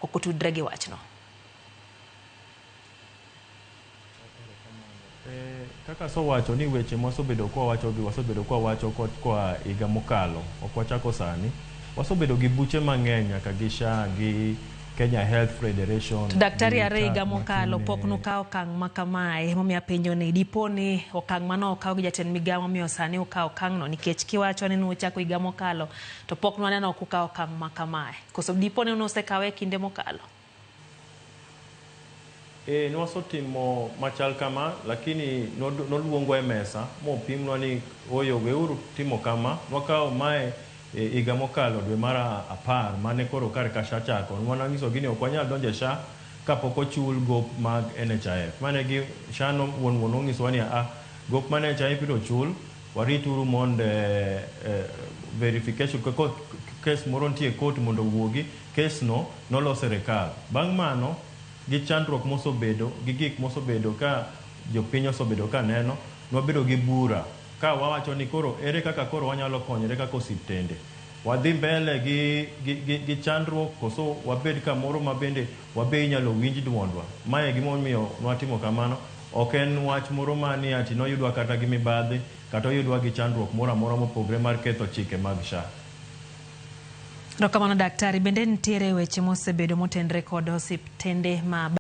Ok otudre gi wachno. Eh, kaka asewacho ni weche mwasebedo kwawacho gi wasebedo kwawacho koa higa mokalo, ok wachako sani. Wasebedo gi buche mang'eny nyaka gi SHA gi Kenya Health Federation. To daktari gi are higa TAC mokalo matin, pok nukawo okang' ma kamae emomiyo apenjo ni dipo ni okang' mane okaw gi jatend migawo momiyo sani ukawo okang'no nikech kiwacho ni nuchako higa mokalo to pok nwaneno kukawo okang' ma kamae. Koso dipo ni nusekawe e kinde mokalo? Eh, nwasetimo machal kama lakini noluongwa e mesa mopimnwa ni oyo weuru timo kama. Nwakawo mae e higa mokalo dwe mar 10 mane koro kar ka SHA chako. Nwanyisogi ni ok wanyal donjo e SHA kapok ochul gop mag NHIF. Mane gi SHA no wuon wuon nonyisowa ni a gop mar NHIF ibiro chul warituru mondo verification case moro nitie e court mondo owuogi case no nolo sirikal. Bang' mano gi chandruok mosebedo gi gik mosebedo ka jopiny osebedo ka neno, nwabedo gi bura ka wawacho ni koro ere kaka koro wanyalo konyore kaka osiptende. Wadhi mbele gi chandruok koso wabed kamoro ma bende wabe inyalo winj duondwa. Mae e gimomiyo nwatimo kamano. Ok en wach moro ma ni ati noyudwa kata gi mibadhi kata oyudwa gi chandruok moro amora mopogre mar ketho chike mag SHA. Erokamano daktari. Bende nitiere weche mosebedo motenre kod osiptende ma